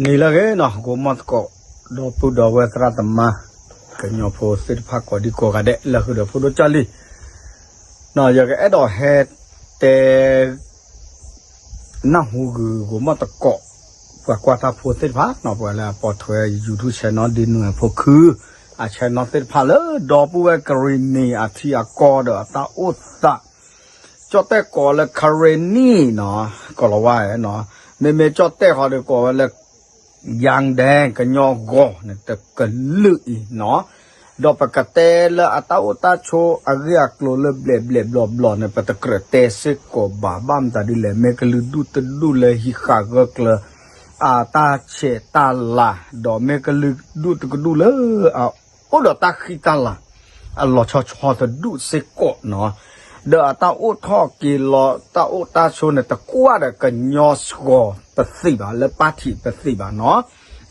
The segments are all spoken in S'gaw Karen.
နံၤလၢအဂ့ၤနီၤ ဂိၤမီၢ်သကိး ဒီပုၢ်ဒီဝဲၢ်သရၣ်သမါ ကညီဖိသ့ၣ်တဖၣ်ကိးဒံကိးဂၤဒဲး လၢဃုာ်ဒီးဖိဒိၣ်ကၢ်လံၤ ယကအဲၣ်ဒိးဟဲတဲ နၢ်ဟူဂုာ်ဂိၤမီၢ်သကိး ပှၤကွၢ်တၢ်ဖိသ့ၣ်တဖၣ်နီၤ ပှၤလၢအပိာ်ထွဲ YouTube channel ဒ်နုာ်အဖိခု အ channel သ့ၣ်တဖၣ်လၢဒီပုၢ်ဝဲၢ်ကရံၣ်နံၣ်အထံအကီၢ်ဒီးအတၢ်အိၣ်သး ကၠီၣ်တဲၣ်ကိးလၢ Karenni နီၤ ကိးလီၤဝါနီၤ မ့မ့ၢ်ကၠီၣ်တဲၣ်ဃီဒီးကိးဝဲလၢ ယၣ်ဒဲ ကညီဂီၤန့ၣ် တကလုာ်အံၤနီၤ ဒီးပကတဲလၢအတၢ်အိၣ်တၢ်ဆိးအဂ့ၢ်အကျိၤလၢဘျဲးဘျဲးဘျီဘျီန့ၣ် ပတကြၢးတဲစ့ၢ်ကီးဘၣ် ဘၣ်မတၤဒ်လဲၣ် မ့ၢ်ကလုာ်ဒူၣ်တဒူၣ်လၢဟံးဃာ်ဂၢၢ်ကျၢၤ အတၢ်ဆဲးတၢ်လၤ ဒီးမ့ၢ်ကလုာ်ဒူၣ်တကဒူၣ်လၢ အိၣ်ဒီးတၢ်ဃံတၢ်လၤ အလီၤဆီဆီတဒူၣ်စ့ၢ်ကီးနီၤ ဒီးအတၢ်အိၣ်ထီၣ်က့ၤလီၤ တၢ်အိၣ်တၢ်ဆိးန့ၣ် တကွၢ်ဒီးကညီစှီၤပသ့ၣ်ဘၣ် လၢပၣ်ထံးပသ့ၣ်ဘၣ်နီၤ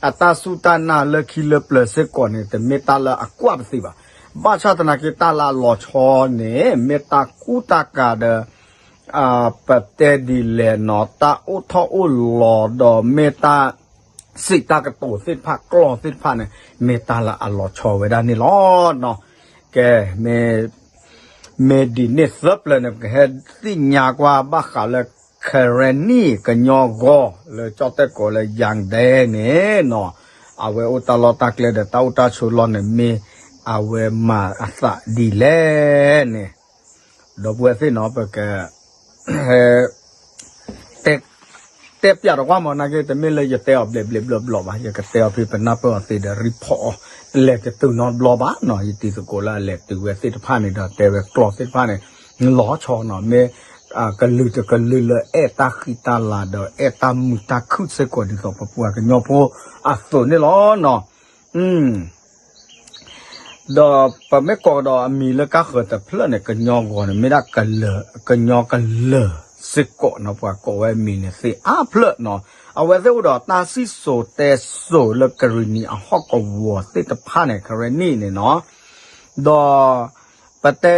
အတၢ်စူၢ်တၢ်နာ်လၢခံလၢပျၢၤစ့ၢ်ကီးန့ၣ် တမ့ၢ်တၢ်လၢအကွၢ်ပသ့ၣ်ဘၣ် ဘၣ်ဆၣ်သနာ်က့တၢ်လၢအလီၤဆီန့ၣ် မ့ၢ်တၢ်ကူတၢ်ကၤဒီး ပတဲဒ်လဲၣ်နီၤ တၢ်အိၣ်ထီၣ်အိၣ်လီၤဒီးမ့ၢ်တၢ် စံးတၢ်ကတိၤသ့ၣ်တဖၣ် ကျိာ်သ့ၣ်တဖၣ်န့ၣ် မ့ၢ်တၢ်လၢအလီၤဆီဝဲဒၣ်န့ၣ်လီၤ. ကဲ မ့ၢ်ဒ်န့ၣ်သၢပျၢၤန့ၣ် ပကဟဲသ့ၣ်ညါကွၢ်ဘၣ်ဃးလၢ Karenni ကညီဂီၤ လၢကၠီၣ်တဲၣ်ကိးလၢ ယၣ်ဒဲ န့ၣ်နီၤ အဝဲအိၣ်တၢ်လီၢ်တၢ်ကျဲဒီးတၢ်အိၣ်တၢ်ဆိးလီၢ်န့ၣ် မ့ၢ်အဝဲမၤအသးဒ်လဲၣ်န့ၣ် ဒီပုၢ်ဝဲၢ်သ့ၣ်နီၤ ပက တဲ တဲပျးတကွၢ်မး နာ်က့ တမ့ၢ်လၢယတဲအီၤဘျဲးဘျဲးဘျီဘျီဘၣ် ယကတဲအီၤဖဲပနၢ်ပၢၢ်အီၤသ့ဒီး report အီၤ လဲၤတတုၤနီတဘျီဘၣ်နီၤ ယတံၤသကိးလၢအလဲၤတုၤဝဲသ့ၣ်တဖၣ်န့ၣ်ဒီး တဲဝဲကျိာ်သ့ၣ်တဖၣ်န့ၣ် လီၤဆီနီၤ မ့ၢ် ကလုာ်တကလုာ်လၢအဲၣ်တၢ်ဃံတၢ်လၤဒီး အဲၣ်တၢ်မုာ်တၢ်ခုၣ်စ့ၢ်ကီးဒ်သိးပပှၤကညီဖိအသိးန့ၣ်လီၤနီၤ ဒီးပမ့ၢ်ကိးကဒီးအမံၤလၢကါဃၢၤတဖျၢၣ်န့ၣ် ကညီဂီၤန့ၣ် မ့ၢ်ဒၣ်ကလၢာ် ကညီကလၢာ်စ့ၢ်ကီးနီၤ ပှၤကိးဝဲအမံၤန့ၣ်သ့အါဖျၢၣ်နီၤ အဝဲသ့ၣ်အိၣ်ဒီးတၢ်စံၣ်စိၤတဲစိၤလၢကရံၣ်နံၣ်အဟီၣ်ကဝီၤသ့ၣ်တဖၣ်န့ၣ် Karenni န့ၣ်နီၤ ဒီး ပတဲ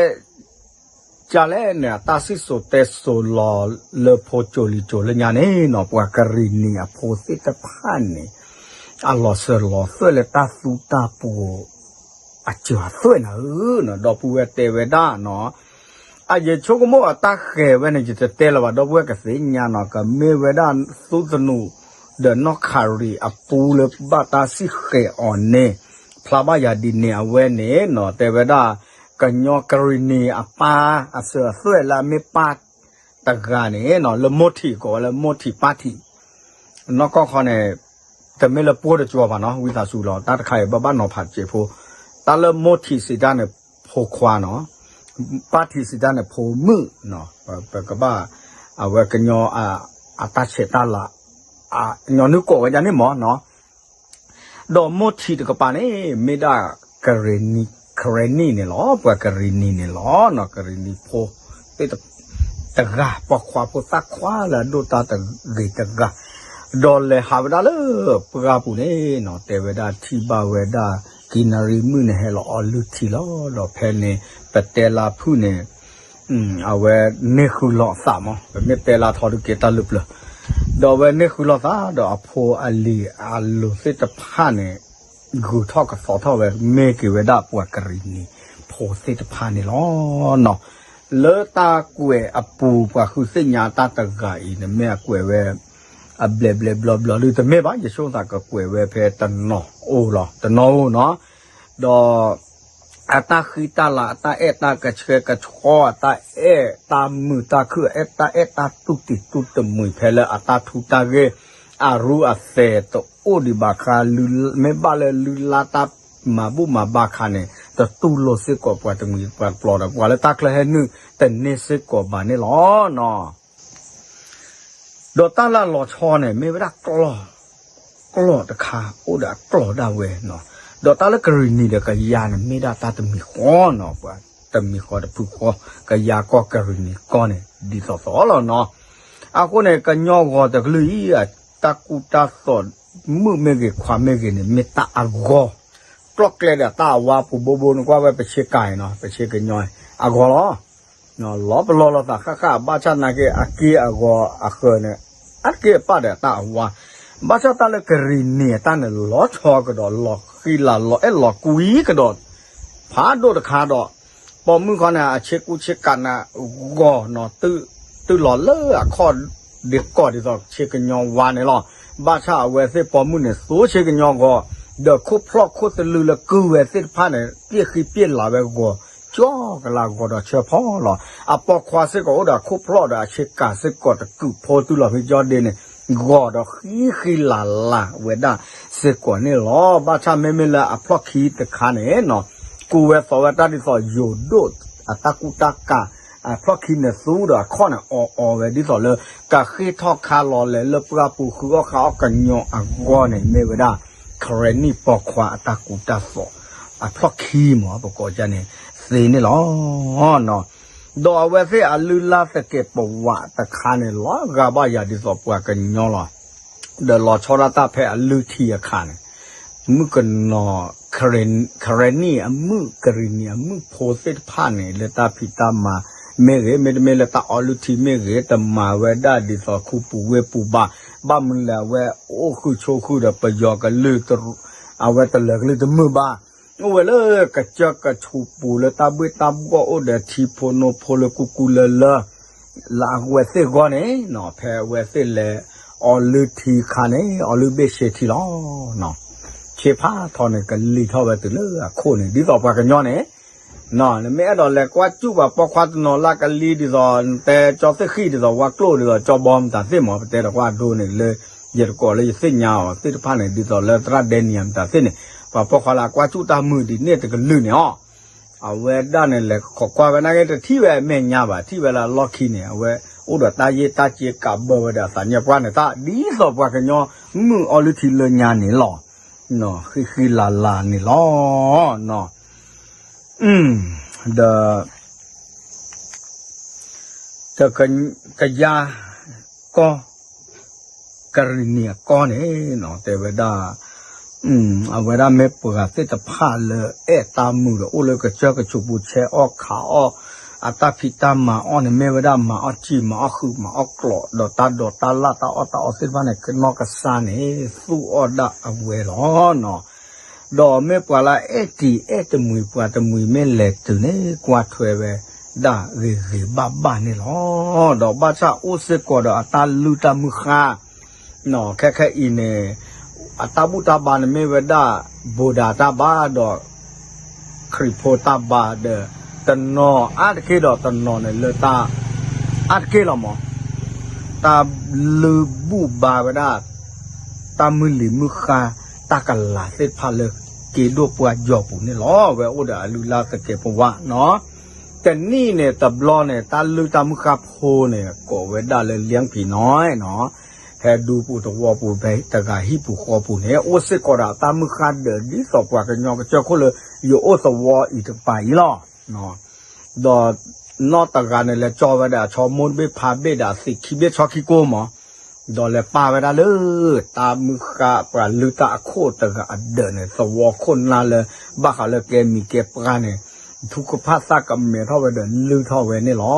ကလဲၣ်န့ၣ် အတၢ်စံၣ်စိၤတဲစိၤလီၤလၢဖိကၠိလံၤကၠိလၢညါန့ၣ်နီၤ ပှၤကရံၣ်နံၣ်အဖိသ့ၣ်တဖၣ်န့ၣ် အလီၤစၢၤလီၤသွဲၣ်လၢတၢ်သူတၢ်ပှိၤ အစၢၤအသွဲၣ်နၤဧၢနီၤ ဒီပုၢ်ဝဲၢ်တဲဝဲဒၣ်နီၤ အယဆိကမိၣ်အတၢ်ဃဲၤဝဲန့ၣ် ယတတဲလၢၤဘၣ် ဒီပုၢ်ဝဲၢ်ကသ့ၣ်ညါနီၤ ကမ့ၢ်ဝဲဒၣ်သူသနူး ဒီးနီၢ်ခးရံၤအပူလၢဘၣ်တၢ်စံၣ်ဃဲၤအီၤန့ၣ် ဖျါဘၣ်ယၤဒ်န့ၣ်အဝဲန့ၣ်နီၤ တဲဝဲဒၣ် ကညီကရံၣ်နံၣ်အပၢ်အစၢၤအသွဲၣ်လၢအမ့ၢ်ပၢ်တဂၤန့ၣ်နီၤ လၢမိၢ်ထံးကိးဝဲလၢမိၢ်ထံးပၢ်ထံး နီၢ်ကီၢ်ခီန့ၣ် တမ့ၢ်လၢပှိၢ်တကၠီဘၣ်နီၤ ဝံသးစူၤလီၤ တၢ်တခါအံၤဘၣ်ဘၣ်နီၤဖးတစဲးဖိ တၢ်လၢမိၢ်ထံးစံးတၢ်န့ၣ် ဖိခွါနီၤ ပၢ်ထံးစံးတၢ်န့ၣ် ဖိမုၣ်နီၤ ပကဘၣ် အဝဲကညီ အတၢ်ဆဲးတၢ်လၤ ညီနုၢ်ကိးဝဲဒၣ်န့ၣ်မ့ၢ်နီၤ ဒီးမိၢ်ထံးတကပၤန့ၣ် မ့ၢ်ဒၣ် ကရံၣ်နံၣ်န့ၣ်လီၤ ပှၤကရံၣ်နံၣ်န့ၣ်လီၤ ကရံၣ်နံၣ်ဖိ တဂၤ ပိာ်ခွါဖိသၣ်ခွါလၢအဒိၣ်တၢ်တဂ့ၤတဂၤ ဒီးလဲၤဟးဝဲဒၣ်လၢပှၢ်ပူၤန့ၣ်နီၤ တဲဝဲဒၣ်ထံၣ်ဘၣ်ဝဲဒၣ် ကံနရံမုၣ်န့ၣ်ဟဲလီၤအီလုၢ်ထံလီၤ ဒီးဖဲန့ၣ် ပတဲလၢဖုၣ်န့ၣ် အဝဲန့ၢ်ဃုလိာ်အသးမး ပမ့ၢ်တဲလၢထီဒုးက့ၤတၢ်လုၢ်ပျၢၤ ဒီးအဝဲန့ၢ်ဃုလိာ်သး ဒီးအဖိအလံၤအလိၤသ့ၣ်တဖၣ်န့ၣ် ဂုၤထီၣ်ကသီထီၣ်ဝဲ မ့ၢ်က့ၤဝဲဒၣ်ပှၤကရံၣ်နံၣ်ဖိသ့ၣ်တဖၣ်န့ၣ်လီၤ. လၢတၢ်ကွဲးအပူၤ ပှၤဃုသ့ၣ်ညါတၢ်တဂၤအံၤန့ၣ် မ့ၢ်အကွဲးဝဲ အဘျဲးဘျဲးဘျီဘျီဒုးတမ့ၢ်ဘၣ် ယဆိကမိၣ်သးကကွဲးဝဲဖဲတနီၤအိၣ်လီၤ တနီၤအိၣ်နီၤ ဒီး အတၢ်ဃံတၢ်လၤ အတၢ်အဲၣ်တၢ်ကဆှဲကဆှီ အတၢ်အဲၣ်တၢ်မုာ်တၢ်ခုၣ် အတၢ်အဲၣ်တၢ်တူၢ်တံၢ်တူၢ်တမှံၤ ဖဲလၢအတၢ်ထူးတၢ်ဂ့ၢ် အရူအသဲးတအိၣ်ဒံးဘၣ်ခါ မ့ၢ်ဘၣ်လၢလုၢ်လၢ်တၢ်မၤဘူၣ်မၤဘါခါန့ၣ် တတူၢ်လိာ်စ့ၢ်ကီးပှၤတမှံၤပှၤတပျီဒီး ပှၤလၢတၢ်ချၢဟဲနုာ်တန့ၢ်စ့ၢ်ကီးဘၣ်န့ၣ်လီၤ. ဒီးတၢ်လၢအလီၤဆီန့ၣ် မ့ၢ်ဝဲဒၣ်ကျီၢ် ကျီၢ်တခါ အိၣ်ဒီးအကျီၢ်ဒၣ်ဝဲနီၤ, ဒီးတၢ်လၢကရံၣ်နံၤဒီးကယၤန့ၣ် မ့ၢ်ဒၣ်တၢ်တမံၤဃီနီၤ, ပှၤတမံၤဃီတဖုဃီ ကယၤကီၢ်ကရံၣ်နံၤကီၢ်န့ၣ် ဒ်သိးသိးလီၤနီၤ. အဃိန့ၣ် ကညီဂီၤတကလုာ်အံၤ တၢ်ကူတၢ်သိး မုၣ်မ့ၢ်ဂ့ၤ ခွါမ့ၢ်ဂ့ၤန့ၣ် မ့ၢ်တၢ်အဂီၢ်, ကျီၢ်ကျဲဒီးတၢ်အဝါပူၤဘိဘိ နကွၢ်ဝဲပဆ့ကၤအံၤနီၤ, ပဆ့ကညီအံၤ အဂီၢ်လီၤ. လီၤပလီၢ်လိာ်သးဃၣ်ဃၣ် ဘၣ်ဆၣ်သနာ်က့ အက့ၢ်အဂီၤအဃၢၤန့ၣ် အတက့ၢ်အပၣ်ဒီးတၢ်အဝါ, ဘၣ်ဆၣ်တၢ်လၢကရံၣ်နံၣ်အတၢ်န့ၣ် လီၤဆီကဒီး လီၤဃံလၤ လီၤအဲၣ်လီၤကွံကဒီး ဖးဒိၣ်တခါဒီး ပိာ်မုၣ်ခီန့ၣ် အဆ့ကူဆ့ကၤနၤဂီၤနီၤ တုၤလီၤလၢအခီၣ်ဒ့ကီၢ်ဒ်သိးဆ့ကညီဝါန့ၣ်လီၤ. ဘၣ်ဆၣ်အဝဲသ့ၣ်ပိာ်မုၣ်န့ၣ် သူဆ့ကညီဂီၤ ဒီးခိၣ်ဖျီၣ်ခိၣ်သလုးလၢကုၢ်ဝဲသ့ၣ်တဖၣ်န့ၣ် ပျဲၢ်ဃံပျဲၢ်လၤဝဲဂီၤ ကၠီကလးဂီၤဒီးဆၢဖီလီၤ. အပိာ်ခွါစ့ၢ်ကီးအိၣ်ဒီးအခိၣ်ဖျီၣ်ဒီးအဆ့ကၤစ့ၢ်ကီးတကုးဖိတုၤလီၤဖဲကၠီဒ့န့ၣ် ဂီၤဒီးဃံဃံလၤလၤဝဲဒၣ်စ့ၢ်ကီးန့ၣ်လီၤ. ဘၣ်ဆၣ်မ့မ့ၢ်လၢအဖျီၣ်ခံတခါန့ၣ်နီၤ ကူဝဲသိးဝဲတၢ်ဒ်သိးယိၤဒိၣ်အတၢ်ကူတၢ်ကၤ အဖျီၣ်ခံန့ၣ်သူဒီးအခီၣ်န့ၣ်အီၤအီၤဝဲဒ်သိးလၢ ကဃ့ၢ်ထီၣ်ခါလီၤလဲၤလၢပှၢ်ပူၤဃုအီၣ်ဃုအီၣ်ကညီအဂီၢ်န့ၣ် မ့ၢ်ဝဲဒၣ် ကရ့ၣ်နံၣ်ပိာ်ခွါအတၢ်ကူတၢ်သိး အဖျီၣ်ခံမ့ၢ်ပကိးကန့ၣ်သ့န့ၣ်လီၤ. ဒီးအဝဲသ့ၣ်အလုၢ်လၢ်သကဲးပဝးတခါန့ၣ် လီၤဂာ်ဘၣ်ယၤဒ်သိးပှၤကညီလီၤ. ဒီးလီၤဆီဒၣ်တၢ်ဖဲအလုၢ်ထံအခါန့ၣ် မုၣ်ကနီၤ ကရ့ၣ်နံၣ်အမုၣ် ကရ့ၣ်နံၣ်အမုၣ်ဖိသ့ၣ်တဖၣ်န့ၣ် လၢတၢ်ဖံးတၢ်မၤမ့ၢ်ဂ့ၤ မ့တမ့ၢ်လၢတၢ်အီလုၢ်ထံမ့ၢ်ဂ့ၤ တမၤဝဲဒၣ်ဒ်သိးခူပူၤဝ့ၢ်ပူၤဘၣ်. ဘၣ်မနုၤလဲၣ် အဝဲအိၣ်ဃုာ်ဆိးဃုာ်ဒီးပယီၤကလုၢ် အဝဲတလၢာ်ကလုၢ်တမုာ်ဘၣ်. အိၣ်ဝဲလၢကစၢၢ်ကဆူးပူၤလၢတၢ်ဘှ့ၣ်တၢ်ဘှီၣ်အိၣ်ဒီးထံဖိနိဖိလၢကူကူလၢလၢ လၢအဝဲသ့ၣ်ဂီၢ်န့ၣ်နီၤ ဖဲအဝဲသ့ၣ်လဲၤအီလုၢ်ထံအခါန့ၣ် အီလုၢ်ဘ့ၣ်ဆ့ထံလီၤ. ဆ့ဖးထီန့ၣ် ကလံၤထီၣ်ဝဲတုၤလၢအခိၣ်န့ၣ် ဒ်သိးပှၤကညီန့ၣ် နမ့ၢ်အဲၣ်ဒိးလဲၤကွၢ်စူၣ်ပှၤပိာ်ခွါတနီၤလၢကလံၤ ဒ်သိးတဲကၠီသ့ၣ်ဃံၣ် ဒ်သိးဝါကျိၣ် ဒ်သိးကၠီဘီမတၤသ့ၣ်မး ပတဲဒီးကွၢ်ဒိန့ၣ်လၢ ယတကိးလၢယသ့ၣ်ညါအီၤသ့ၣ်တဖၣ်န့ၣ် ဒ်သိးလၢသရၣ်ဒဲနံၤမတၤသ့ၣ်န့ၣ် ပှၤပိာ်ခွါလၢအကွၢ်စူၣ်တၢ်မုာ်ဒ်န့ၣ်တကလုာ်န့ၣ်အီၤ အဝဲဒၣ်န့ၣ်လဲၤခိးကွၢ်ဝဲနာ်က့ တထံၣ်ဝဲအမဲာ်ညါဘၣ် ထံၣ်ဝဲလၢအလီၢ်ခံန့ၣ် အဝဲအိၣ်ဒီးတၢ်ယ့ၢ်တၢ်စ့ကးဘၢဝဲဒီးအသးညါပှၢ်န့ၣ် တၢ်ဒ်သိးပှၤကညီမုၢ်အီလုၢ်ထံလၢညါန့ၣ်လီၤ. ဃံဃံလၤလၤန့ၣ်လီၤ. ဒီး ကယၤကီၢ် ကရ့ၣ်နံၣ်အကီၢ်န့ၣ် တဲဝဲဒၣ် အဝဲဒၣ်မ့ၢ်ပှၤသ့ၣ်တဖၣ်လၢအဲၣ်တၢ်မုာ်ဒီးအိၣ်လၢကစၢၢ်ကဆူးပူၤ ဆဲးအီၣ်ခးအီၣ် အတၢ်ဖံးတၢ်မၤအီၣ်န့ၣ် မ့ၢ်ဝဲဒၣ်မၤအီၣ်စံာ်မၤအီၣ်ဃုာ်မၤအီၣ်ကျိး ဒီးတၢ်ဒိးတၢ်လၣ်တၢ်အီၣ်တၢ်အီသ့ၣ်တဖၣ်န့ၣ် ကနီၢ်ကစၢ်န့ၣ် သူၣ်အီၣ်ဒၣ်အဝဲလီၤ. ဒီးမ့ၢ်ပှၤလၢအဲၣ်တံၤအဲၣ်တမှံၤ ပှၤတမှံၤမ့ၢ်လဲၤတုၤန့ၣ် ကွၢ်ထွဲဝဲဒၣ်ဂ့ၤဂ့ၤဘၣ်ဘၣ်န့ၣ်လီၤ. ဒီးဘၣ်ဆၣ်အိၣ်စ့ၢ်ကီးဒီးအတၢ်လုၢ်တၢ်မုၢ်ဃါ ခဲခဲအံၤန့ၣ် အတၢ်ဘူၣ်တၢ်ဘါန့ၣ်မ့ၢ်ဝဲဒၣ် ဘူးဒၤတၢ်ဘါဒီး ခရံာ်ဖိတၢ်ဘါဒီး တနီၤအါတက့ၢ်ဒီးတနီၤန့ၣ်လၢတၢ် အါတက့ၢ်လီၤမး တၢ်လုၢ်ဘူၣ်ဘါဝဲဒၣ် တၢ်မုၢ်လံၤမုၢ်ဃါ တၢ်ကလၤသ့ၣ်တဖၣ်လၢက့ဒိၣ်ပှၢ်ယီၤပူၤန့ၣ်လီၤ. အဝဲအိၣ်ဒီးအလုၢ်လၢ်သကဲးပဝးနီၤ တနံၣ်န့ၣ်တဘျီန့ၣ် တၢ်လုၢ်တၢ်မုၢ်ဃါဖိန့ၣ် ကိးဝဲဒၣ်လၢ လၢဖံနီၤနီၤ ဟဲဒူပူၤသဝီပူၤ ဖဲတဂၤဟံၣ်ပူၤဃီပူၤန့ၣ် အိၣ်စ့ၢ်ကီးဒီးတၢ်မုၢ်ဃါဒၢး ဒ်သိးပှၤကညီကစၢၢ်ခိၣ်လၢ ယအိၣ်သဝီအံၤတပၤအံၤလီၤ. ဒီးနီၢ်တဂၤန့ၣ် လဲၤကၠီဝဲဒၣ်အဆီမိၢ်တဘ့ၣ်ဖးဘ့ၣ်ဒီးအသံးခံဘ့ၣ်ဆီခံကိမး ဒီးလဲၤပာ်ဝဲဒၣ်လၢ တၢ်မုၢ်ဃါပှၤလုၢ်တၢ်အခိၣ်တဂၤအဒၢးန့ၣ် သဝီခိၣ်နၢ်လၢ ဘၣ်ဃးလၢကဲမံၤကဲပှၢ်န့ၣ် ထုကဖၣ်သၣ်ကမဲာ်ထီၣ်ဝဲဒီးလုၢ်ထီၣ်ဝဲန့ၣ်လီၤ.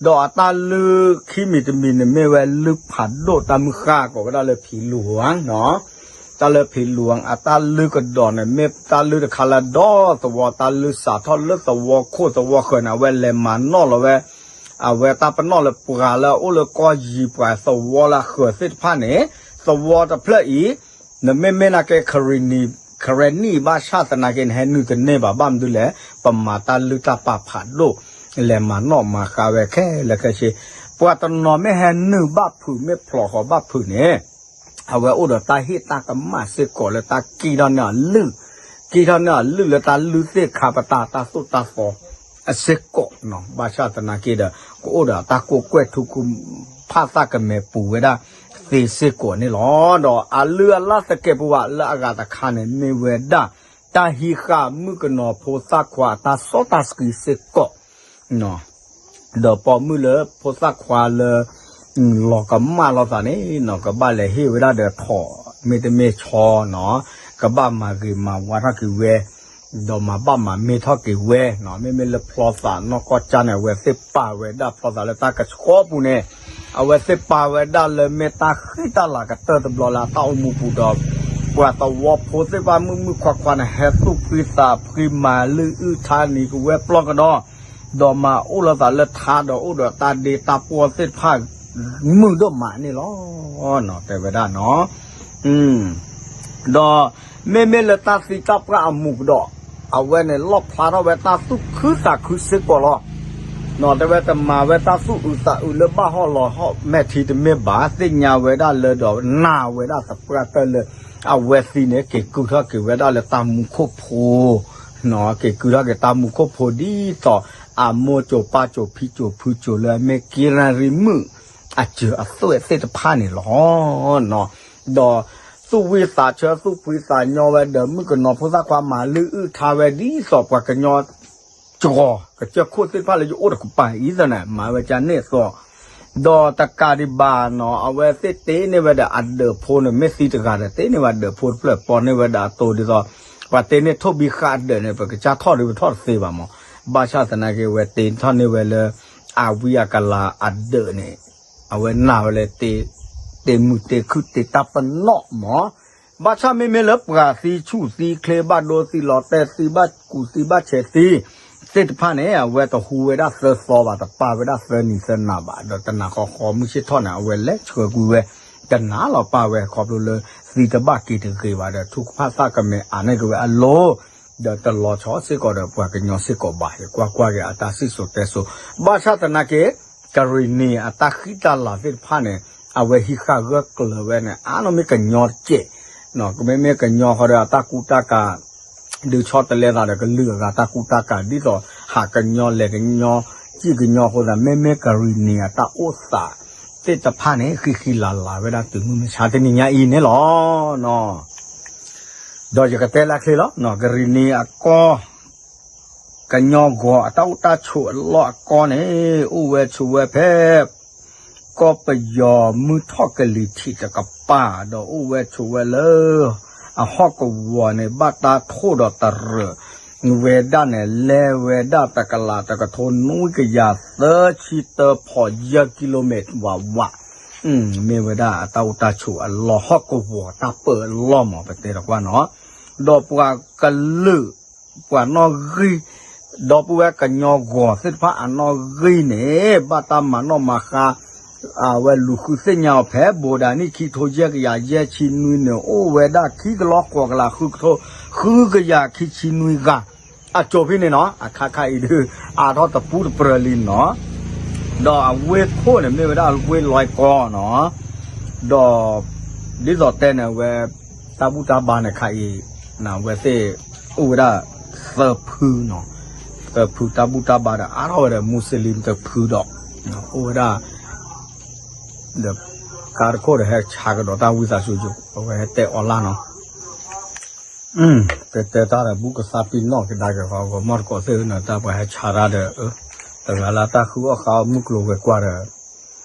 ဒီးအတၢ်လုၢ်ခံမံၤတမံၤန့ၣ် မ့ၢ်ဝဲလုၢ်ဖးဒိၣ်တၢ်မုၢ်ဃါ ကိးဝဲဒၣ်လၢဖံလူၤဧါ တၢ်လၢဖံလူၤဧါ အတၢ်လုၢ်ကဒီးန့ၣ် မ့ၢ်တၢ်လုၢ်တခါလၢဒီသဝီ တၢ်လုၢ်စးထီၣ်လၢသဝီခိၣ်သဝီဃၢၤန့ၣ် အဝဲလဲၤမၤနီၣ်လီၤဝဲ အဝဲတၢ်ပနီၣ်လၢပှၤလၢအအိၣ်လၢကီၢ်ယံၤပှၤသဝီလၢအဃၢၤသ့ၣ်တဖၣ်န့ၣ် သဝီတဖျၢၣ်အံၤ နမ့မ့ၢ်နာ်က့ ကရ့ၣ်နံၣ်ဘၣ်ဆၣ်သနာ်က့ နဟဲနုာ်တန့ၢ်ဘၣ် ဘၣ်မနုၤလဲၣ် ပမၤတၢ်လုၢ်တၢ်ပာ်ဖးဒိၣ် လဲၤမၤနီၣ်မၤဃါဝဲခဲလၢာ်ခဲဆ့ ပှၤတနီၤမ့ၢ်ဟဲနုာ်ဘၣ်ဖုး မ့ၢ်ဖျိးဃီၤဘၣ်ဖုးန့ၣ် အဝဲအိၣ်ဒီးတၢ်ဟ့ၣ်တၢ်ကမၣ်စ့ၢ်ကီးလၢတၢ်ကံၣ်ထီၣ်န့ၢ်အီၤလုၢ် ကံၣ်ထီၣ်န့ၢ်အီၤလုၢ်လၢတၢ်လုၢ်သ့ၣ်ခါပတာ်တၢ်သိၣ်တၢ်သီ အစ့ၢ်ကီးနီၤ ဘၣ်ဆၣ်သနာ်က့ဒီး ကအိၣ်ဒီးတၢ်ကိးကွဲၢ်ထူ ကူဖၣ်သၣ်ကမဲာ်ပူၤဝဲဒၣ်သ့စ့ၢ်ကီးန့ၣ်လီၤ. ဒီးအလုၢ်အလၢ်သကဲးပဝးလၢအဂၤတခါန့ၣ် မ့ၢ်ဝဲဒၣ် တၢ်ဟံးဃာ်မုၣ်ကနီၤဖိသၣ်ခွါအတၢ်စီတၢ်ဆှံစ့ၢ်ကီး ဒီးပိာ်မုၣ်လၢဖိသၣ်ခွါလၢ လီၤကမၣ်လိာ်သးန့ၣ်နီၤ ကဘၣ်လဲၤဟ့ၣ်ဝဲဒၣ်ဒီးထိး မ့တမ့ၢ်ဆီနီၤ ကဘၣ်မၤဂ့ၤမၤဝါထီၣ်က့ၤဝဲ ဒီးမၤဘၣ်မၤမ့ၢ်ထီၣ်က့ၤဝဲနီၤ မ့မ့ၢ်လၢဖျီသးနီၢ်ကီၢ်ကၠၢ်န့ၣ် အဝဲသ့ၣ်ပာ်ဝဲဒၣ်ဖျီသးလၢတၢ်ကဆှီပူၤန့ၣ် အဝဲသ့ၣ်ပာ်ဝဲဒၣ်လၢမ့ၢ်တၢ်ဃံတၢ်လၤကတၢၢ်တဘျီလၢအတၢ်အိၣ်မူပူၤဒီး ပှၤသဝီဖိသ့ၣ်တဖၣ်မုၣ်မုၣ်ခွါခွါန့ၣ် ဟဲသူၣ်ဖှံသးဖှံမၤလုၢ်အုၣ်ထါနံၤကဝဲပျီကဒီး, ဒီးမၤအိၣ်လီၤသးလၢထါဒီးအိၣ်ဒီးတၢ်ဒ့တၢ်ပီၢ်သ့ၣ်တဖၣ် မုာ်ဒိၣ်မးန့ၣ်လီၤ. တဲဝဲဒၣ်နီၤ ဒီးမ့မ့ၢ်လၢတၢ်သံတၢ်ပှၢ်အမူးကဒီး, အဝဲန့ၣ်လီၣ်ဖျါထီၣ်ဝဲတၢ်သူၣ်ခုသးခုစ့ၢ်ကီးလီၤ. တဲဝဲတမၤဝဲတၢ်သူၣ်အုးသးအုးလၢဘၣ်ဟီၣ်လီၤဟီၣ်မဲာ်ထံတမ့ၢ်ဘၣ်, သ့ၣ်ညါဝဲဒၣ်လၢဒီးနာ်ဝဲဒၣ်သပှၢ်တၢၢ်လၢ အဝဲသံန့ၣ် က့ၤကုၢ်ထီၣ်က့ၤဝဲဒၣ်လၢတၢ်မူခိၣ်ဖိ က့ၤကုၢ်ထီၣ်က့ၤတၢ်မူခိၣ်ဖိဒ်သိး အမိၢ်စိၤပၢ်စိၤဖံစိၤဖုစိၤလၢအမ့ၢ်က့ရၣ်ရံမုၣ် အစၢၤအသွဲၣ်သ့ၣ်တဖၣ်န့ၣ်လီၤ. ဒီးသူၣ်ဝံၣ်သးဆၢသူၣ်ဖှံသးညီဝဲဒီး မုၣ်ကနီၤဖိသၣ်ခွါမၤလုၢ်အုၣ်ထါဝဲဒ်သိးပှၤကညီ ကီၤ ကစၢၢ်ခိၣ်သ့ၣ်တဖၣ်လၢယအိၣ်တကပၤအံၤသနာ် မၤဝဲကန့ၣ်အသိး, ဒီးတကးဒံးဘၣ်နီၤ အဝဲသ့ၣ်တ့န့ၢ်ဝဲဒီးအဒၢးဖိန့ၣ် မ့ၢ်သံတဂၤဒီး တ့န့ၢ်ဝဲဒၢးဖိတဖျၢၣ် ပိာ်န့ၢ်ဝဲဒၣ်အသိးဒ်သိး ပှၤတ့န့ၢ်ထိၣ်ဘံဃာ်အဒၢးန့ၣ် ပကစၢ်ထီၣ်ဒုးပထီၣ်တသ့ဘၣ်မး, ဘၣ်ဆၣ်သနာ်က့ အဝဲတ့ထီၣ်န့ၢ်ဝဲလၢ အဝံအကလၤအဒၢးန့ၣ် အဝဲနာ်ဝဲလၢ တ့မုာ်တ့ခုၣ်တ့တၢ်ပနီၣ်မး ဘၣ်ဆၣ်မ့မ့ၢ်လၢပှၤသံဆူၣ်သံချ့ဘၣ်ဒိသံလီၤတဲာ်သံဘၣ်ကူးသံဘၣ်ဆဲးသံ သ့ၣ်တဖၣ်န့ၣ် အဝဲတဟူဝဲဒၣ်သၢသီဘၣ် တပာ်ဝဲဒၣ်သၢနံၤသၢနၤဘၣ် ဒီးတနၤဃီဃီမုၢ်ဆ့ၣ်ထီၣ်န့ၣ် အဝဲလဲၤဆှၢကွံာ်ဝဲ တနၤလီၤပာ်ဝဲခီဖျိလၢ သံတဘၣ်က့ၤတဂ့ၤဘၣ်ဒီး ထုကဖၣ်သၣ်ကမဲာ်အါန့ၢ်က့ၤဝဲအလိၤ ဒီးတလီၤဆီစ့ၢ်ကီးဒီးပှၤကညီစ့ၢ်ကီးဘၣ် ယကွၢ်ကွၢ်က့ၤအတၢ်စံၣ်စိၤတဲစိၤ ဘၣ်ဆၣ်သနာ်က့ ကရံၣ်နံၤအတၢ်ဃံတၢ်လၤသ့ၣ်တဖၣ်န့ၣ် အဝဲဟံးဃာ်ဂၢၢ်ကျၢၤဝဲန့ၣ် အါန့ၢ်မ့ၢ်ကညီတကဲး, ကမ့မ့ၢ်ကညီဃီဒီးအတၢ်ကူတၢ်ကၤ ဒုးဆီတလဲသးဒီးကလုာ်အဂၤတၢ်ကူတၢ်ကၤ ဒ်သိးဟးကညီလဲၤကညီ စံၣ်ကညီအဃိသတး မ့မ့ၢ်ကရံၣ်နံၤအတၢ်အိၣ်သးသ့ၣ်တဖၣ်န့ၣ် ဃံဃံလၤလၤဝဲဒၣ်တုၤမုၢ်မဆါတနံၤညါအံၤန့ၣ်လီၤ. ဒီးယကတဲလၢချ့လီၤ ကရံၣ်နံၤအကီ ကညီဂီၤအတၢ်အိၣ်တၢ်ဆိးအလီၢ်အကီန့ၣ် အိၣ်ဝဲဆိးဝဲဖဲ ကီၢ်ပယီၤမုၢ်ထီၣ်ကလံၤထံးတကပၤ ဒီးအိၣ်ဝဲဆိးဝဲလၢ အဟီၣ်ကဝီၤန့ၣ် ဘၣ်တၢ်ထိၣ်ဒီးတရၢး ဝဲဒၣ်န့ၣ် လဲၤဝဲဒၣ်တကလးတကထိနွံကယၤသၢဆံတၢဖီးယဲၢ် kilometer ဝးဝး မ့ၢ်ဝဲဒၣ်အတၢ်အိၣ်တၢ်ဆိးအလီၢ် ဟီၣ်ကဝီၤတၢ်ပၢအလီၢ်မး ပတဲတကွၢ်နီၤ ဒီးပှၤကလုာ် ပှၤနီၣ်ဂံၢ် ဒီပုၢ်ဝဲၢ်ကညီဂီၤသ့ၣ်တဖၣ်အနီၣ်ဂံၢ်န့ၣ် ဘၣ်တၢ်မၤနီၣ်မၤဃါ အဝဲလူၤဃုသ့ၣ်ညါအီၤဖဲ ဘိးဒၤနံၣ်ခံကထိယဲၢ်ကယၤယဲၢ်ဆံနွံန့ၣ် အိၣ်ဝဲဒၣ်ခံကလီၤဃိးကလးဃုကထိ ဃုကယၤခံဆံနွံဂၤ အစိၤဖဲန့ၣ်နီၤ အခါခါအံၤဒုး အါထီၣ်တပူၤတပြၢၤလံနီၤ ဒီးအဝ့ၢ်ခိၣ်န့ၣ် မ့ၢ်ဝဲဒၣ်ဝ့ၢ်လွဲကီနီၤ ဒီး ဒ်သိးတဲန့ၣ်ဝဲ တၢ်ဘူၣ်တၢ်ဘါန့ၣ်ခါအံၤ ဝဲသ့ၣ်အိၣ်ဝဲဒၣ် သၢဖုနီၤ သၢဖုတၢ်ဘူၣ်တၢ်ဘါဒီး အါထီၣ်ဝဲဒီး မူစလ့ၣ်တဖုဒီး အိၣ်ဝဲဒၣ် ဒီး ကါတခိၣ်ဒီးဟဲဆါကဒီးတၢ်ဝံသးစူၤ အဝဲဟဲတဲအီၤလၢ်နီၤ တဲတဲတၢ်ဒီး ဘူၣ်ကသါပံနီၣ်ကဒါက့ၤဃီ ဂီၤမီၢ်တကိးသ့ၣ်နီၤ တၢ်ပှၤဟဲဆါတၢ်ဒီး တဂၤလၢတၢ်ဃုအီၣ်ဃါအီၣ်မုၢ်ကျိၤဝဲၤကွာ်ဒီး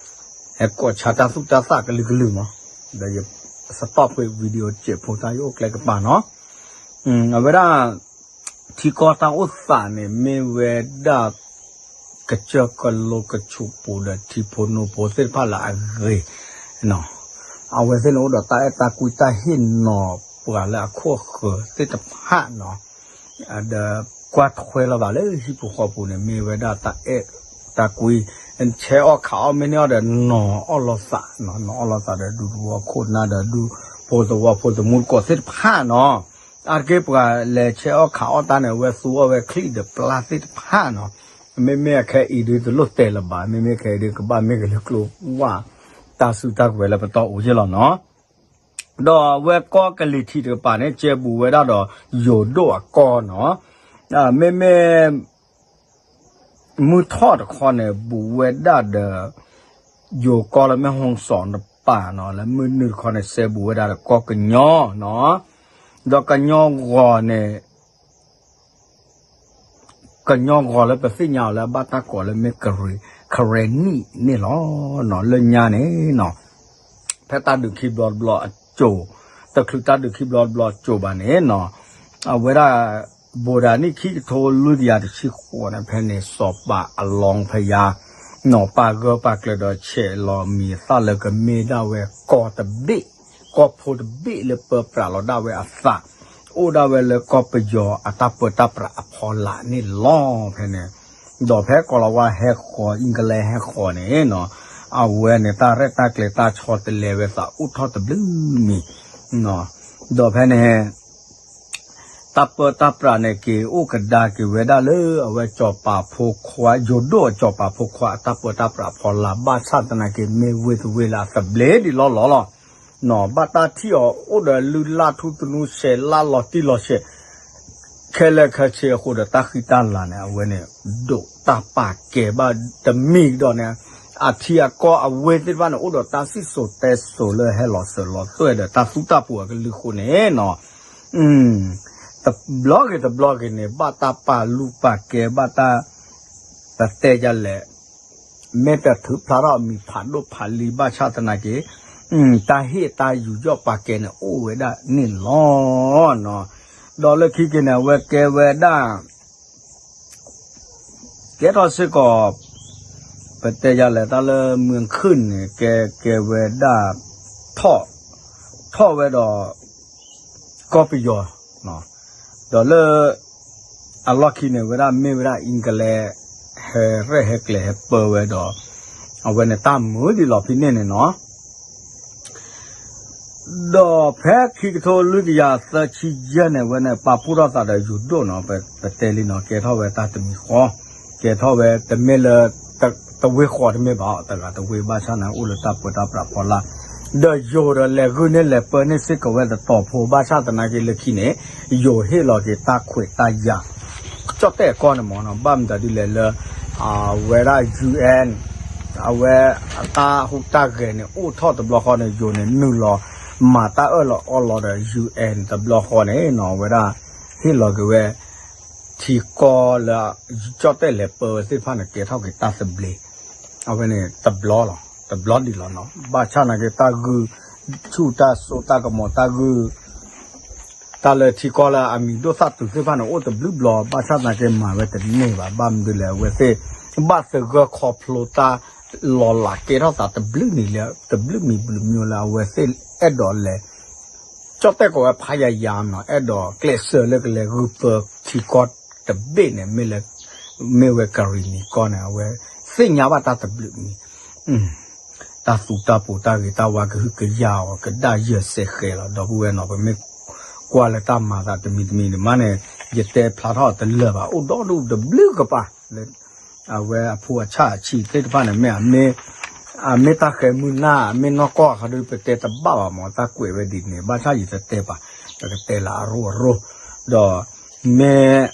ဟဲကိးဆါတၢ်သူၣ်တၢ်သၣ်ကလုာ်ကလုာ်မး ဒီးယ stop ဖဲ video စဲးဖိတၢ်ယအိၣ်ကျဲကပၤနီၤ အဝဲဒၣ် ထံကီၢ်တၢ်အိၣ်သးန့ၣ် မ့ၢ်ဝဲဒၣ် ကစၢၢ်ကလိကဆူးပူၤဒီးထံဖိနိဖိသ့ၣ်တဖၣ်လၢအဂ့ၤ အဝဲသ့ၣ်န့ၣ် အိၣ်ဒီးတၢ်အဲၣ်တၢ်ကွံတၢ်ဟ့ၣ်နီၤပှၤလၢအခိၣ်အဃၢၤသ့ၣ်တဖၣ်နီၤ ဒီးကွၢ်ထွဲလီၤသးလၢဟံၣ်ပူၤဃီပူၤန့ၣ် မ့ၢ်ဝဲဒၣ်တၢ်အဲၣ်တၢ်ကွံ ဆဲးအီၣ်ခးအီၣ်မ့ၢ်န့ၢ်အီၤဒီး နီၤအီၣ်လီၤသး နီၤအီၣ်လီၤသးဒီး ဒူသဝီခိၣ်နၢ်ဒီး ဒူဖိသဝီဖိသမူသကိးသ့ၣ်တဖၣ်နီၤ အါတက့ၢ်ပှၤလဲၤဆဲးအီၣ်ခးအီၣ်တၢ်န့ၣ် အဝဲသူအီၣ်ဝဲချံၣ်ဒီးပျၢ်သ့ၣ်တဖၣ်နီၤ မ့မ့ၢ်အခဲအံၤဒုးတလိၣ်တဲလၢၤဘၣ် မ့မ့ၢ်ခဲအံၤဒုးကဘၣ်မ့ၢ်ကလၢကျိဝၢ် တၢ်စုတၢ်ကဝဲၤလၢပတီၢ်အိၣ်က့လီၤနီၤ ဒီးအဝဲကီၢ်ကလံၤထံးတကပၤန့ၣ် ကဲဘူးဝဲဒၣ်ဒီး ယိၤဒိၣ်အကီၢ်နီၤ မ့မ့ၢ် မုၢ်ထီၣ်တခီန့ၣ် ဘူးဝဲဒၣ်ဒီး ယိၤကီၢ်လၢမ့ၢ်ဟီၣ်စီၣ်တပၤနီၤ လၢမုၢ်နုာ်တခီန့ၣ် စဲဘူးဝဲဒၣ်ဒီးကီၢ်ကညီနီၤ ဒီးကညီဂီၤန့ၣ် ကညီဂီၤလၢပသ့ၣ်ညါအီၤလၢအဘၣ်တၢ်ကိးလၢမ့ၢ်ကရံၣ် ကရံၣ်နံၣ်န့ၣ်လီၤ. လၢညါန့ၣ်နီၤ ဖဲတၢ်ဒုးခံဘျီတဘျီအစိၤ တချုးတၢ်ဒုးခံဘျီတဘျီအစိၤဘၣ်န့ၣ်နီၤ အဝဲဒၣ် ဘိးဒၤနံၣ်ခံကထိလွံၢ်ကယၤတဆံဃိးန့ၣ် ဖဲန့ၣ်စီၤပၤအလီဖယါ နီၢ်ပာ်ဂၢၢ်ပာ်ကျၢၤဒီးဆဲးလီၤမံၤသၣ်လၢကမ့ၢ်ဒၣ်ဝဲကီၢ်တဘ့ၣ်, ကီၢ်ဖိတဘ့ၣ်လၢပၢပြးလီၤဒၣ်ဝဲအသး, အိၣ်ဒၣ်ဝဲလၢကီၢ်ပယီၤအတၢ်ပၢတၢ်ပြးအဖီလာ်န့ၣ်လီၤ. ဖဲန့ၣ် ဒီးဖဲကီၤလၤဝါဟဲဃီၤ အ့ကလဲဟဲဃီၤန့ၣ်နီၤ, အဝဲန့ၣ် တၢ်ရဲၣ်တၢ်ကျဲၤတၢ်ဆီတလဲဝဲသးအိၣ်ထီၣ်တဘျုးမံၤ, ဒီးဖဲန့ၣ် တၢ်ပၢတၢ်ပြးန့ၣ်က့ၤအိၣ်ကဒါက့ၤဝဲဒၣ်လၢအဝဲစီၤပၤဖိခွါ ယိၤဒိၣ်စီၤပၤဖိခွါအတၢ်ပၢတၢ်ပြးဖီလာ် ဘၣ်ဆၣ်သနာ်က့ မ့ၢ်ဝ့ၢ်တဝ့ၢ်လၢအသဘျ့ဒံးလီၤလီၤလီၤ. နီၤ ဘၣ်တၢ်ထံၣ်အီၤအိၣ်ဒီးလုၢ်လၢ်ထူသနူ ဆဲးလၢ်လီၤတံၢ်လီၤဆဲး ခဲလၢာ်ခဲဆ့အဃိဒီး တၢ်ဃံတၢ်လၤန့ၣ် အဝဲန့ၣ် ဒိးတၢ်ပာ်ကဲဘၣ်တမံၤကဒီးန့ၣ် အထံအကီၢ်အဝ့ၢ်သ့ၣ်တဖၣ်န့ၣ် အိၣ်ဒီးတၢ်စံၣ်စိၤတဲစိၤလၢဟဲလီၤစၢၤလီၤသွဲၣ်ဒီးတၢ်သူၣ်တၢ်ပူၤအကလုာ်အဃိန့ၣ်နီၤ တဘျီဂ့ၤတဘျီဂ့ၤန့ၣ် ဘၣ်တၢ်ပာ်လုၢ်ပာ်ကဲ ဘၣ်တၢ် ပတဲယလဲၣ် မ့ၢ်တထုးဖျါထီၣ်အမံၤဖးဒိၣ်ဖးလံၤဘၣ်ဆၣ်သနာ်က့ တၢ်ဟ့ၣ်တၢ်ယူးယီၣ်ပာ်ကဲန့ၣ်အိၣ်ဝဲဒၣ်န့ၣ်လီၤ. ဒီးလၢခံက့ၤန့ၣ် အဝဲကဲဝဲဒၣ် ကဲထီၣ်စ့ၢ်ကီး ပတဲယလဲၣ် တၢ်လၢမုၢ်ခုၣ်န့ၣ် ကဲကဲဝဲဒၣ် ထီၣ် ထီၣ်ဝဲဒီး ကီၢ်ပယီၤ ဒီးလၢ အလီၢ်ခံန့ၣ် ဝဲဒၣ်မ့ၢ်ဝဲဒၣ် အ့ကလဲ ဟဲရဲၣ်ဟဲကျဲၤဟဲပၢဝဲဒီး အဝဲန့ၣ်တၢ်မုာ်ဒံးလီၤဖဲန့ၣ်န့ၣ်နီၤ ဒီးဖဲခံကထိလွံၢ်ကယၤသၢဆံယဲၢ်န့ၣ် အဝဲန့ၣ်ပာ်ဖှိၣ်ထီၣ်သးဒီးယိၤဒိၣ်နီၤ ပတဲလံနီၤ ကဲထီၣ်ဝဲတၢ်တမံၤဃီ ကဲထီၣ်ဝဲတမ့ၢ်လၢ တဝ့ၢ်ဃီတမ့ၢ်ဘၣ် တဂၤတဝ့ၢ်ဘၣ်ဆၣ်န့ၣ် အိၣ်လၢတၢ်ပၢတၢ်ပြးဖီလာ် ဒီးယိၤဒီးလဲၤဂုာ်န့ၢ်လဲၤပၢန့ၢ်စ့ၢ်ကီးဝဲတတီၤဖိ ဘၣ်ဆၣ်သနာ်က့လၢခံန့ၣ် ယိၤဟ့ၣ်လီၤက့ၤတၢ်ခွဲးတၢ်ယာ် ကၠီၣ်တဲၣ်ကီၢ်န့ၣ်မ့ၢ်နီၤ ဘၣ်မတၤဒ်လဲၣ်လၢ အဝဲဒၣ် ယူႇ အဝဲအတၢ်ဟူးတၢ်ဂဲၤန့ၣ် အိၣ်ထီၣ်တဘျီဃီန့ၣ် ယိၤန့ၣ် နုာ်လီၤမၤတၢ်အၢၣ်လီၤအီလီၤဒီး ယူၣ် အဝဲဒၣ် ဟ့ၣ်လီၤက့ၤဝဲ ထံကီၢ်လၢ ကၠီၣ်တဲၣ်လဲၤပၢဝဲသ့ၣ်တဖၣ်န့ၣ် ကဲထီၣ်က့ၤတၢ်သဘျ့ အဝဲန့ၣ်တဘျီလီၤ တဘျီဒံးလီၤနီၤ ဘၣ်ဆၣ်သနာ်က့ တၢ်ဂုာ်ဆူၣ်တၢ်စိတၢ်ကမီၤတၢ်ဂုာ် တၢ်လၢထံကီၢ်လၢအမံၤဒိၣ်သၣ်တုၤသ့ၣ်တဖၣ်န့ၣ် အိၣ်တဘျုးဘျီ ဘၣ်ဆၣ်သနာ်က့မၤဝဲတန့ၢ်ဘၣ် ဘၣ်မနုၤလဲၣ် အဝဲသ့ၣ် ဘၣ်သဂၢၢ်ခီဖျိတၢ်လီၤလးကဲထီၣ်သးတဘျုးနံၤလၢ တဘျုးမံၤဘျုးမံၤလၢအဝဲသ့ၣ်အဲၣ်ဒိးလဲၤ ကၠီၣ်တဲၣ်ကီးဝဲဖးယၤယၤနီၤ အဲၣ်ဒိးကျဲးစၢးလၢကလဲၤဂုာ်ပၢထံကီၢ်တဘ့ၣ်န့ၣ် မ့ၢ်လၢ မ့ၢ်ဝဲကရံၣ်နံၤကီၢ်န့ၣ် အဝဲသ့ၣ်ညါဘၣ်တၢ်တဘျုးမံၤ တၢ်သူတၢ်ပူၤတၢ်ဂ့ၤတၢ်ဝါကဟုကယာ်အီၤ ကဒၣ်ယဲၢ်စဲးဃဲးလီၤ ဒီပုၢ်ဝဲၢ်နီၤ ပမ့ၢ်ကွၢ်လၢတၢ်မၤသးတမံၤတမံၤန့ၣ်မးန့ၣ် ယတဲဖျါထီၣ်တလၢာ်ဘၣ် အိၣ်ဒီဒူၣ်တဘျုးကပၤလၢ အဝဲအဖိအဆၣ်အဆံးသ့ၣ်တဖၣ်န့ၣ် မ့ၢ်အမ့ၢ် အမ့ၢ်တၢ်ဃဲၤမုၢ်နၢ် အမ့ၢ်နီၢ်ကီၢ်အခါဒီး ပတဲတဘၣ်ဘၣ်မး တၢ်ကွဲးဝဲဒ်န့ၣ် ဘၣ်ဆၣ်ယတတဲပာ် ပကတဲလၢအရိအရိ ဒီး မ့ၢ်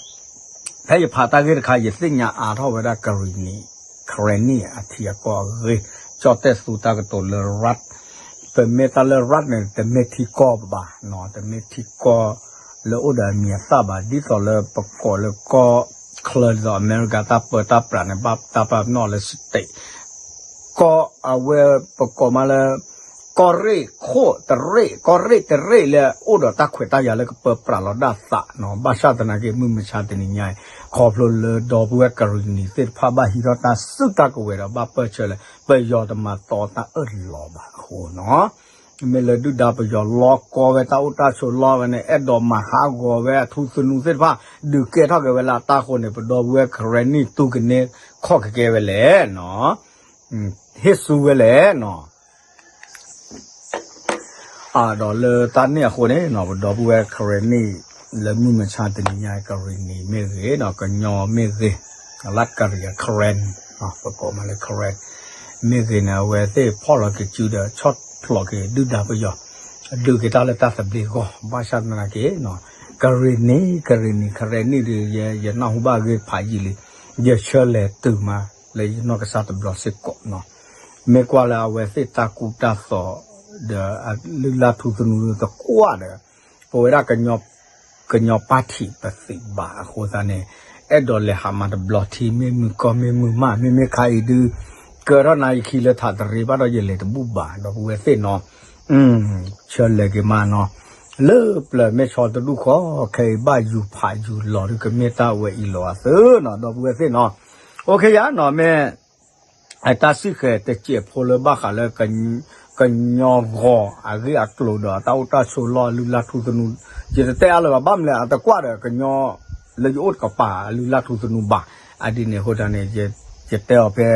ဖဲယဖးတၢ်ဂ့ၢ်တခါ ယသ့ၣ်ညါအါထီၣ်ဝဲဒၣ်ကရံၣ်နံၤ ကရံၣ်နံၤအထံအကီၢ်အဂ့ၢ် ကၠီၣ်တဲၣ်သူတၢ်ကတိၤလၢ ရၢတ် ပမ့ၢ်တၢ်လၢ ရၢတ် န့ၣ် တမ့ၢ်ထံကီၢ်ဘၣ် တမ့ၢ်ထံကီၢ်လၢအိၣ်ဒီးအမံၤအသၣ်ဘၣ် ဒ်သိးလၢပကိးလၢကီၢ်ချၢဒ်သိးအမဲရကၤတၢ်ပၢတၢ်ပြးန့ၣ် ဘၣ်တၢ်ပာ်ပနီၣ်လၢ state ကီၢ်အဝဲပကိးမးလၢ ကီၢ်ရ့ၣ်ခိၣ်တရ့ၣ် ကီၢ်ရ့ၣ်တရ့ၣ်လၢအိၣ်ဒီးတၢ်ခွဲးတၢ်ယာ်လၢကပၢပြးလီၤဒၣ်သးနီၤ ဘၣ်ဆၣ်သနာ်က့ မုၢ်မဆါတနံၤညါအံၤ ခီဖျိလၢဒီပုၢ်ဝဲၢ်ကရံၣ်နံၤသ့ၣ်တဖၣ်ဘၣ်ဟံးထီၣ်တၢ်စုတၢ်ကဝဲၤဒီးဘၣ်ပၢၢ်ဆၢလၢ ပယီၤတမၤတီတၢ်အၢၣ်လီၤဘၣ်အဃိနီၤ မ့ၢ်လၢဒုၣ်ဒါပယီၤလီကီဝဲတၢ်အိၣ်တၢ်ဆိးလီဝဲန့ၣ် အဲၣ်ဒိးမၤဟးဂီၤဝဲအထူသနူသ့ၣ်တဖၣ် ဒုးကဲထီၣ်က့ၤဝဲလၢအတၢ်ဃိန့ၣ် ပဒီပုၢ်ဝဲၢ်ကရံၣ်နံၤ တူၢ်ကန့ၢ်ခီၣ်ကကဲဝဲလဲၣ်နီၤ ဟ့ၣ်ဆူဝဲလဲၣ်နီၤ ဒီးလၢတၢ်န့ၣ်အဃိန့ၣ်နီၤ ပဒီပုၢ်ဝဲၢ်ကရံၣ်နံၤ လၢမုၢ်မဆါတနံၤညါ ကရံၣ်နံၤမ့ၢ်ဂ့ၤနီၤ ကညီမ့ၢ်ဂ့ၤ လၢကရံၣ် Karen ပကိးမးလၢ Karen မ့ၢ်ဂ့ၤန့ၣ် အဝဲသ့ၣ်ဖီၣ်လီၤက့ၤစုဒီး ဆီၣ်ဖျိးက့ၤဒုၣ်ဒါပယီၤ ဒုးက့ၤတၢ်လၢတၢ်သဘျ့ဂီၢ် ဘၣ်ဆၣ်သနာ်က့ ကရံၣ်နံၤ ကရံၣ်နံၤ Karen နံၤဒီး ယနၢ်ဟူဘၣ်ဂ့ၢ်ဖးယံာ်လံ ယဆၢလဲၤတုၤမး လၢယနီၢ်ကစၢ်တဘျီစ့ၢ်ကီးနီၤ မ့ၢ်ကွၢ်လၢအဝဲသ့ၣ်တၢ်ကူတၢ်သိး ဒီးအလုၢ်လၢ်ထူသနူတကွၢ်ဒီး ပဝဲဒၣ် ကညီပါတီပသ့ၣ်ဘၣ်အဃိသတးန့ၣ် အဲၣ်ဒိးလဲၤဟးမၤတဘျီထံ မ့ၢ်မုၢ်ကီၢ်မ့ၢ်မုၢ်မး မ့မ့ၢ်ခါအံၤဒုး ကၢထီၣ်နၤယခံလၢထးတရံးဘၣ်ဒီး ယလဲၤတဘူၣ်ဘၣ် ဒီပုၢ်ဝဲၢ်သ့ၣ်နီၤ ဆၢလဲၤက့ၤမးနီၤ လၢပျၢၤမ့ၢ်ဆီတဒူၣ်ဃီ ခဲအံၤဘၣ်ယူၤဖးယူၤလီၤဒုး ကမ့ၢ်တၢ်ဝဲအံၤလီၤအသၢနီၤ ဒီပုၢ်ဝဲၢ်သ့ၣ်နီၤ အိၣ်ခ့ယါနီၤ မ့ၢ် အတၢ်စံၣ်ဃဲၤတစဲးဖိလၢဘၣ်ဃးလၢ ကညီဂီၤအဂ့ၢ်အကျိၤဒီး တၢ်အိၣ်တၢ်ဆိးလီၢ်အလုၢ်လၢ်ထူသနူ, ယတတဲအါလၢၤဘၣ်, ဘၣ်မနုၤလဲၣ် အတကွၢ်ဒီးကညီလၢယအိၣ်တကပၤအလုၢ်လၢ်ထူသနူဘၣ်. အဒ်န့ၣ်အဃိသတးန့ၣ် ယတဲအီၤဖဲ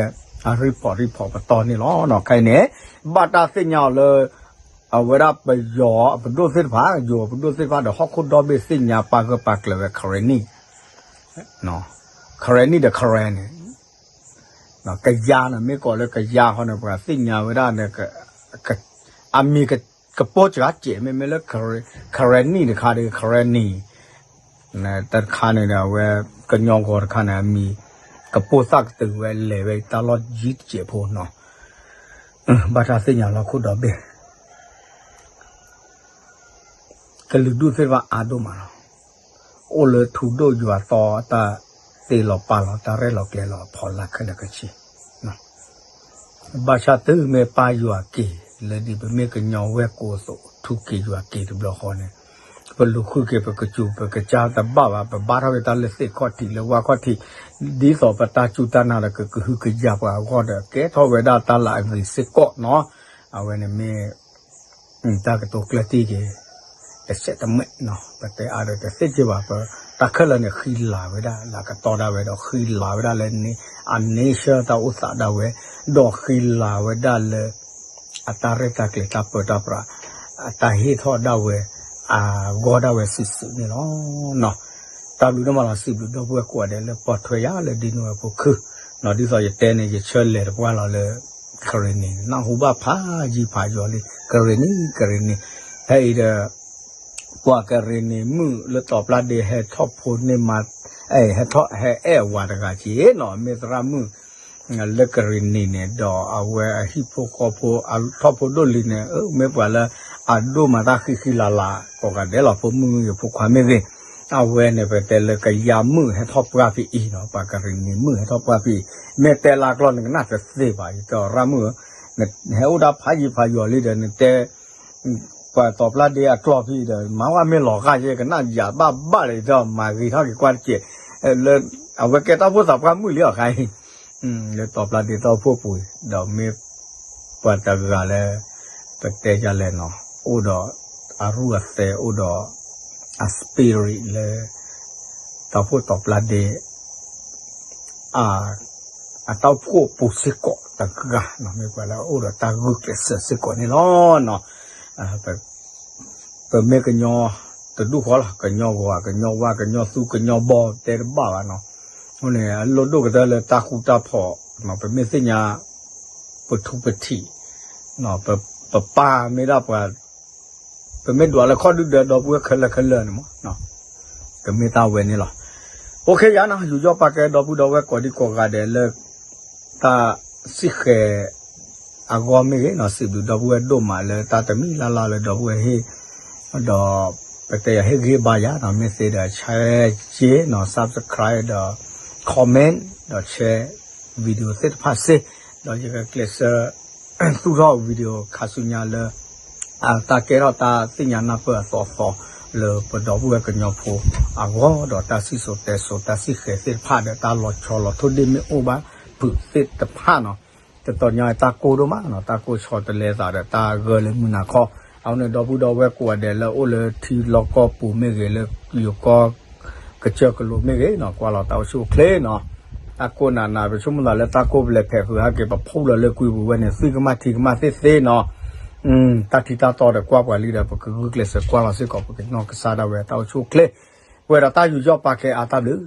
အreport reportပတီၢ်န့ၣ်လီၤ. ခဲအံၤန့ၣ် ဘၣ်တၢ်သ့ၣ်ညါအီၤလၢ အဝဲဒၣ်ပယီၤအပဒိၣ်သ့ၣ်တဖၣ်, ယိၤအပဒိၣ်သ့ၣ်တဖၣ်ဒီး ဟီၣ်ခိၣ်ဒီဘ့ၣ်သ့ၣ်ညါပာ်ဂၢၢ်ပာ်ကျၢၤဝဲ Karenni, Karenni ဒီး Karen န့ၣ် ကယါန့ၣ် မ့ၢ်ကိးလၢကယါဃီန့ၣ် ပှၤသ့ၣ်ညါဝဲဒၣ်န့ၣ် အမံၤကပိၢ်စှၤစဲး မ့မ့ၢ်လၢ Karenni တခါဒီး Karenni တခါန့ၣ်ဒီး အဝဲကညီဂီၤတခါန့ၣ် အမံၤကပိၢ်သၣ်ကတုၤဝဲလဲၤဝဲတၢ်လီၢ်ယံၤတစဲးဖိနီၤ. ဘၣ်တၢ်သ့ၣ်ညါလီၤခိၣ်ဒီဘ့ၣ် ကလုာ်ဒူၣ်သ့ၣ်တဖၣ်အါဒိၣ်မးလီၤ. အိၣ်လၢထူဒိၣ်ယွၤသီအတၢ်သ့လီၤပာ်လီၤ တၢ်ရဲၣ်လီၤကျဲၤလီၤအဖီလာ်ခဲလၢာ်ခဲဆ့ ဘၣ်ဆၣ်တုၤမ့ၢ်ပၢ်ယွၤက့ၤ လၢဒ်ပမ့ၢ်ကညီဝဲၢ်ကိးအသိး ထူက့ၤယွၤက့ၤတဘျီဃီန့ၣ် ပလူၤဃုာ်က့ၤပကစူၤပကစၢ်တဘၣ်ဘၣ် ပဘါထီၣ်က့ၤတၢ်လၢသ့ၣ်ခီၣ်ထံးလၢဝၣ်ခီၣ်ထံး ဒ်သိးပတၢ်စူၢ်တၢ်နာ်ဒီးကကဟုကယာ်ပှၤအဂီၢ်ဒီး ကဲထီၣ်ဝဲဒၣ်တၢ်လၢအဂ့ၤစ့ၢ်ကီးနီၤ. အဝဲန့ၣ်မ့ၢ် တၢ်ကတိၤကျၢၢ်တံၢ်က့ၤ တစဲးတမဲာ်နီၤ ပတဲအါဒီးတသ့စ့ၢ်ဘၣ် ပတၢ်ခဲလၢာ်န့ၣ် ဃံလၤဝဲဒၣ်လၢအကတီၢ်ဒၣ်ဝဲဒီး ဃံလၤဝဲဒၣ်လၢ အnature တၢ်အိၣ်သးဒၣ်ဝဲ ဒီးဃံလၤဝဲဒၣ်လၢ အတၢ်ရဲၣ်တၢ်ကျဲၤတၢ်ပၢတၢ်ပြး အတၢ်ဟ့ၣ်ထီၣ်ဒၣ်ဝဲ အဂီၢ်ဒၣ်ဝဲစုာ်စုာ်န့ၣ်လီၤ. တၢ်ဘျုးဒိၣ်မးလီၤ စံးဘျုးဒီပုၢ်ဝဲၢ်ကိးဂၤဒဲးလၢပိာ်ထွဲယၤလၢဒ်န့ၣ်ဝဲဖိခု ဒ်သိးယတဲန့ၣ် ယဆၢလဲၤတပှၢ်လီၤလၢ Karenni နၢ်ဟူဘၣ်ဖးယံၤဖးယီၤလံ Karenni Karenni ဖဲအံၤဒီး ပှၤ Karenni မုၣ်လၢတီၤပျၢ်ဒ့ဟဲထီၣ်ဖိန့ၢ်မး ဟဲထီၣ်ဟဲအဲၣ်အဝၤတဂၤက့နီၤ မ့ၢ်သရၣ်မုၣ် လၢ Karenni န့ၣ် ဒီးအဝဲအဟံၣ်ဖိဃီဖိ အထီၣ်ဖိဒိၣ်လံန့ၣ် မ့ၢ်ပှၤလၢအဒိၣ်မးတၢ်ဃံဃံလၤလၤ ကိးဂၤဒဲးလီၤ ဖိမုၣ်မုၣ်ဂ့ၤ ဖိခွါမ့ၢ်ဂ့ၤ အဝဲန့ၣ် ပတဲလၢကယၤမုၣ်ဟဲထီၣ်ပှၢ်ဖဲအံၤနီၤ ပှၤ Karenni မုၣ်ဟဲထီၣ်ပှၢ်ဖဲအံၤ မ့ၢ်တဲလၢကျီၢ်န့ၣ် ကနၣ်တသ့ဘၣ် ယတဲအီၤ ရၣ်မုၣ်ဧၢ နဟဲအိၣ်ဒၣ်ဖးယံၤဖးယီၤလံဒီး နတဲ ပှၤတီၤပျၢ်ဒ့အကျီၢ်ဖဲအံၤဒီး မၤဝဲမ့ၢ်လီၤဂာ်ယဲ ကနၣ်ယၤဘၣ်ဘၣ်လၢယတဲအီၤ မၤဂ့ၤထီၣ်က့ၤကွၢ်တက့ၢ် လၢ အဝဲကဲတၢ်အိၣ်ဖှိၣ်သးပှၢ်မုၣ်လံအီၤခါအံၤ လၢတီၤပျၢ်ဒ့တၢ်အိၣ်ဖှိၣ်ပူၤ ဒီးမ့ၢ်ပှၤတဂၤလၢ ပတဲယၤလဲၣ်နီၤ အိၣ်ဒီးအရူၢ်အသဲး အိၣ်ဒီးအ spirit လၢ တၢ်အိၣ်ဖှိၣ်တီၤပျၢ်ဒ့ အတၢ်အိၣ်ဖှိၣ်ပူၤစ့ၢ်ကီးတဂၤနီၤ မ့ၢ်ပှၤလၢအအိၣ်ဒီးတၢ်ဂုာ်ကျဲးစၢးစ့ၢ်ကီးန့ၣ်လီၤ. ပမ့ၢ်ကညီတဒူၣ်ဃီလီၤ ကညီဂီၤ ကညီဝါ ကညီသူ ကညီဘီ တဲတဘၣ်ဘၣ်နီၤ အဃိန့ၣ် အလိၣ်ဒိၣ်ကတၢၢ်လၢတၢ်ဃူတၢ်ဖိး ပမ့ၢ်သ့ၣ်ညါ ပထူပထံး ပပၢ်မ့ၢ်ဒၣ်ပှၤ ပမ့ၢ်ဒွးလၢခီၣ်ဒုၣ်ဒၢဒီပုၢ်ဝဲၢ်ခဲလၢာ်ခဲလၢာ်န့ၣ်မး ကမ့ၢ်တၢ်ဝဲန့ၣ်လီၤ. အိၣ်ခ့ယါနီၤ ယူးယီၣ်ပာ်ကဲဒီပုၢ်ဒီဝဲၢ်ကိးဒံကိးဂၤဒဲးလၢ တၢ်စံၣ်ဃဲၤအဂီၢ်မ့ၢ်ဂ့ၤနီၤ စံးဘျုးဒီပုၢ်ဝဲၢ်ဒိၣ်မးလၢတၢ်တမံၤလၢ်လၢ်လၢဒီပုၢ်ဝဲၢ်ဟ့ၣ် ဒီး ပတဲယၤဟ့ၣ်ဂံၢ်ဘါယၤနီၤ မ့ၢ်သ့ဒီး share နီၤ subscribe ဒီး comment ဒီး share video သ့ၣ်တဖၣ်စ့ၢ် ဒီးယကကျဲးစၢး သူၣ်ထီၣ် video ခါဆူညါလၢ တၢ်ကဲထီၣ်တၢ်သ့ၣ်ညါနၢ်ပၢၢ်အသီသီ လၢပဒီပုၢ်ဝဲၢ်ကညီဖိအဂီၢ် ဒီးတၢ်စံၣ်စိၤတဲစိၤ တၢ်စံၣ်ဃဲၤသ့ၣ်တဖၣ်ဒီး တၢ်လီၤဆီလီၤထိၣ်ဒ့ၣ်မ့ၢ်အိၣ်ဘၣ်ဖုးသ့ၣ်တဖၣ်နီၤ တတီၤညါတၢ်ကိၢ်ဒိၣ်မးနီၤ တၢ်ကိၢ်ဆီတလဲသးဒီးတၢ်ဂၢၢ်လၢမုၢ်နၤခီ အဃိန့ၣ် ဒီပုၢ်ဒီဝဲၢ်ကိးဂၤဒဲးလၢအိၣ်လၢထံလီၢ်ကီၢ်ပူၤမ့ၢ်ဂ့ၤ လၢယိၤကီၢ် ကစၢၢ်ကလိၤမ့ၢ်ဂ့ၤနီၤ ကွၢ်လီၤတၢ်အိၣ်ဆူၣ်အိၣ်ချ့နီၤ တၢ်ကိၢ်နးနး ပဆိကမိၣ်သးလၢတၢ်ကိၢ်ပလဲၤဖဲးဃုာ်ဟဲက့ၤ ပဖှူလီၤလၢကွံာ်ပူၤဝဲန့ၣ် သွံၣ်ကမၣ်ထံကမၣ်သ့ၣ်သ့နီၤ တၢ်ထံတၢ်တီဒီးကွၢ်ပှၤလံဒီး ပကဂုာ်ကျဲးစၢးကွၢ်လီၤစ့ၢ်ကီး ပကနီၢ်ကစၢ်ဒၣ်ဝဲတၢ်အိၣ်ဆူၣ်အိၣ်ချ့ ပဝဲဒီးတၢ်ယူးယီၣ်ပာ်ကဲအါတၢ်ဘျုး